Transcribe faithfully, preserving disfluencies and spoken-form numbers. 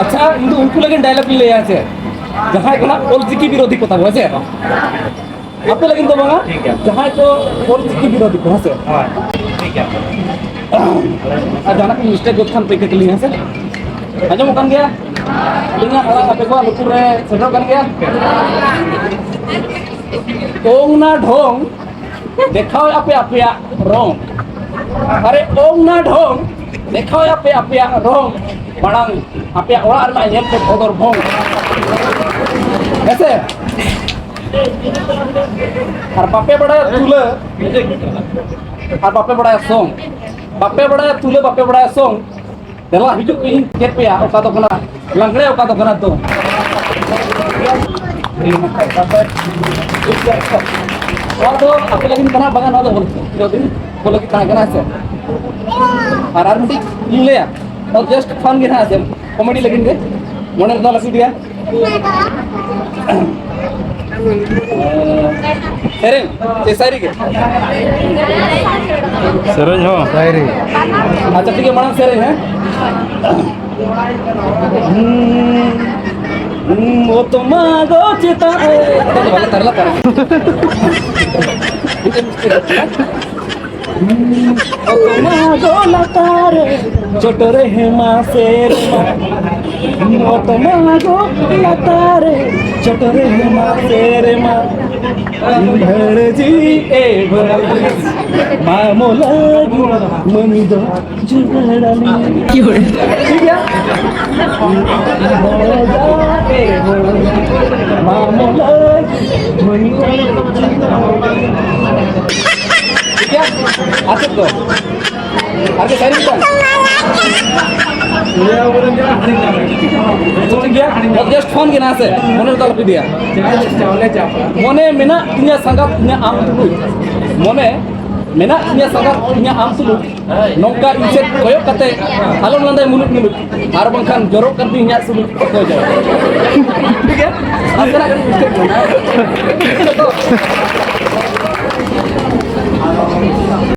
ᱟᱪᱪᱷᱟ, ᱤᱧ ᱫᱚ ᱩᱱᱠᱩ ᱞᱟᱹᱜᱤᱫ ᱰᱟᱭᱞᱚᱜ ᱤᱧ ᱞᱟᱹᱭᱟ, ᱦᱮᱸ ᱥᱮ? ᱡᱟᱦᱟᱸᱭ ᱠᱚ ᱱᱟᱜ ᱚᱞᱪᱤᱠᱤ ᱵᱤᱨᱳᱫᱷᱤ ᱠᱚ ᱛᱟᱵᱚ, ᱦᱮᱸ ᱥᱮ? ᱟᱯᱮ ᱞᱟᱹᱜᱤᱫ ᱫᱚ ᱵᱟᱝᱟ, ᱴᱷᱤᱠ ᱜᱮᱭᱟ᱾ ᱡᱟᱦᱟᱸᱭ ᱠᱚ ᱚᱞᱪᱤᱠᱤ ᱵᱤᱨᱳᱫᱷᱤ ᱠᱚ, ᱦᱮᱸ ᱥᱮ? ᱦᱳᱭ, ᱴᱷᱤᱠ ᱜᱮᱭᱟ᱾ ᱟᱨ ᱡᱟᱦᱟᱱᱟᱜ ᱠᱚ mistake ᱜᱚᱫ ᱠᱷᱟᱱ ᱯᱮ ᱤᱠᱟᱹ ᱠᱟᱹᱞᱤᱧᱟ, ᱦᱮᱸ ᱥᱮ? ᱟᱸᱡᱚᱢᱚᱜ ᱠᱟᱱ ᱜᱮᱭᱟ? ᱟᱹᱞᱤᱧᱟᱜ ᱟᱲᱟᱝ ᱟᱯᱮ ᱠᱚᱣᱟᱜ ᱞᱩᱛᱩᱨ ᱨᱮ ᱥᱮᱴᱮᱨᱚᱜ ᱠᱟᱱ ᱜᱮᱭᱟ? ᱚᱝ ᱱᱟ ᱰᱷᱚᱝ, ᱫᱮᱠᱷᱟᱣ ᱟᱯᱮ ᱟᱯᱮᱭᱟᱜ ᱨᱚᱝ᱾ ᱟᱨᱮ ᱚᱝ ᱱᱟ ᱰᱷᱚᱝ, ᱫᱮᱠᱷᱟᱣ ᱟᱯᱮ ᱟᱯᱮᱭᱟᱜ ᱨᱚᱝ᱾ ᱢᱟᱲᱟᱝ ᱟᱯᱮᱭᱟᱜ ᱚᱲᱟᱜ ᱨᱮᱱᱟᱜ ᱧᱮᱞ ᱯᱮ ᱵᱚᱫᱚᱨ ᱵᱷᱚᱝ᱾ ᱦᱮᱸᱥᱮ? ᱟᱨ ᱵᱟᱯᱮ ᱵᱟᱲᱟᱭᱟ ᱛᱩᱞᱟᱹ, ᱟᱨ ᱵᱟᱯᱮ ᱵᱟᱲᱟᱭᱟ ᱥᱚᱝ᱾ ᱵᱟᱯᱮ ᱵᱟᱲᱟᱭᱟ ᱛᱩᱞᱟᱹ, ᱵᱟᱯᱮ ᱵᱟᱲᱟᱭᱟ ᱥᱚᱝ᱾ ᱫᱮᱞᱟ ᱦᱤᱡᱩᱜ ᱯᱮ, ᱤᱧ ᱪᱮᱫ ᱯᱮᱭᱟ, ᱚᱠᱟ ᱫᱚ ᱠᱟᱱᱟ ᱞᱟᱜᱽᱲᱮ, ᱚᱠᱟ ᱫᱚ ᱠᱟᱱᱟ ᱫᱚᱝ᱾ ᱱᱚᱣᱟ ᱫᱚ ᱟᱯᱮ ᱞᱟᱹᱜᱤᱫ ᱠᱟᱱᱟ, ᱵᱟᱝᱟ, ᱱᱚᱣᱟ ᱫᱚ ᱚᱞ ᱪᱤᱠᱤ ᱠᱚ ᱞᱟᱹᱜᱤᱫ ᱛᱟᱦᱮᱸ ᱠᱟᱱᱟ, ᱦᱮᱸ ᱥᱮ? ᱟᱨ, ᱟᱨ ᱢᱤᱫᱴᱤᱡ ᱤᱧ ᱞᱟᱹᱭᱟ, ᱱᱚᱣᱟ just fun ᱜᱮ ᱱᱟᱦᱟᱜ, ᱦᱮᱸ ᱥᱮ? Comedy ᱞᱟᱹᱜᱤᱫ ᱜᱮ, ᱢᱚᱱᱮ ᱨᱮᱫᱚ ᱟᱞᱚ ᱯᱮ ᱤᱫᱤᱭᱟ᱾ ᱥᱮᱨᱮᱧ ᱥᱮ ᱥᱟᱭᱨᱤ ᱜᱮ? ᱥᱮᱨᱮᱧ ᱦᱚᱸ᱾ ᱥᱟᱭᱨᱤ᱾ ᱟᱪᱪᱷᱟ, ᱴᱷᱤᱠ ᱜᱮᱭᱟ, ᱢᱟᱲᱟᱝ ᱥᱮᱨᱮᱧ, ᱦᱮᱸ? ᱦᱩᱸ, ᱦᱩᱸ, ᱚᱛ ᱢᱟ ᱜᱚ ᱪᱮᱛᱟᱱ ᱨᱮ᱾ ᱛᱟᱨᱞᱟ, ᱛᱟᱨᱞᱟ, ᱛᱟᱨᱞᱟ᱾ ᱚᱛ ᱢᱟ ᱜᱚ ᱞᱟᱛᱟᱨ ᱨᱮ, ᱪᱚᱴ ᱨᱮ ᱦᱮᱢᱟ ᱥᱮᱨᱢᱟ᱾ ᱚᱛ ᱢᱟ ᱜᱚ ᱞᱟᱛᱟᱨ ᱨᱮ, ᱪᱚᱴ ᱨᱮ ᱦᱮᱢᱟ ᱥᱮᱨᱢᱟ᱾ ᱵᱷᱟᱹᱲᱡᱤ ᱮ ᱵᱷᱟᱹᱲᱡᱤ, ᱢᱟᱢᱚ ᱞᱟᱹᱜᱤᱫ ᱢᱟᱹᱱᱤ ᱫᱚ ᱡᱩᱜᱟᱹᱲ ᱟᱹᱞᱤᱧ᱾ ᱴᱷᱤᱠ ᱜᱮᱭᱟ? ᱢᱟᱢᱚ ᱞᱟᱹᱜᱤᱫ ᱢᱟᱹᱱᱤ ᱫᱚ ᱡᱩᱜᱟᱹᱲ ᱟᱹᱞᱤᱧ᱾ ᱴᱷᱤᱠ ᱜᱮᱭᱟ? ᱟᱨ ᱪᱮᱫ ᱠᱚ? ᱟᱨ ᱪᱮᱫ ᱥᱟᱭᱨᱤ ᱢᱤᱫᱴᱟᱝ? ᱴᱷᱤᱠ ᱜᱮᱭᱟ? ᱡᱟᱥᱴ ᱯᱷᱳᱱ ᱜᱮ ᱱᱟᱥᱮ, ᱢᱚᱱᱮ ᱨᱮᱫᱚ ᱟᱞᱚᱯᱮ ᱤᱫᱤᱭᱟ᱾ ᱢᱚᱱᱮ ᱢᱮᱱᱟᱜ ᱛᱤᱧᱟ ᱥᱟᱸᱜᱟᱛ ᱤᱧᱟᱹᱜ ᱟᱢ ᱛᱩᱞᱩᱡ, ᱢᱚᱱᱮ ᱢᱮᱱᱟᱜ ᱛᱤᱧᱟ ᱥᱟᱸᱜᱟᱛ ᱤᱧᱟᱹᱜ ᱟᱢ ᱛᱩᱞᱩᱡ, ᱱᱚᱝᱠᱟ ᱤᱧ ᱥᱮᱫ ᱠᱚᱭᱚᱜ ᱠᱟᱛᱮ ᱟᱞᱚᱢ ᱞᱟᱸᱫᱟᱭ ᱢᱩᱞᱩᱡ ᱢᱩᱞᱩᱡ, ᱟᱨ ᱵᱟᱝᱠᱷᱟᱱ ᱡᱚᱨᱚᱜ ᱠᱟᱱ ᱛᱤᱧ ᱤᱧᱟᱹᱜ ᱥᱩᱞᱩᱡ ᱚᱠᱚᱭ ᱡᱚᱨᱚᱜ᱾ ᱴᱷᱤᱠ ᱜᱮᱭᱟ? ᱟᱯᱮᱱᱟᱜ ᱠᱟᱹᱴᱤᱡ ᱢᱤᱥᱴᱮᱠ ᱢᱮᱱᱟᱜᱼᱟ᱾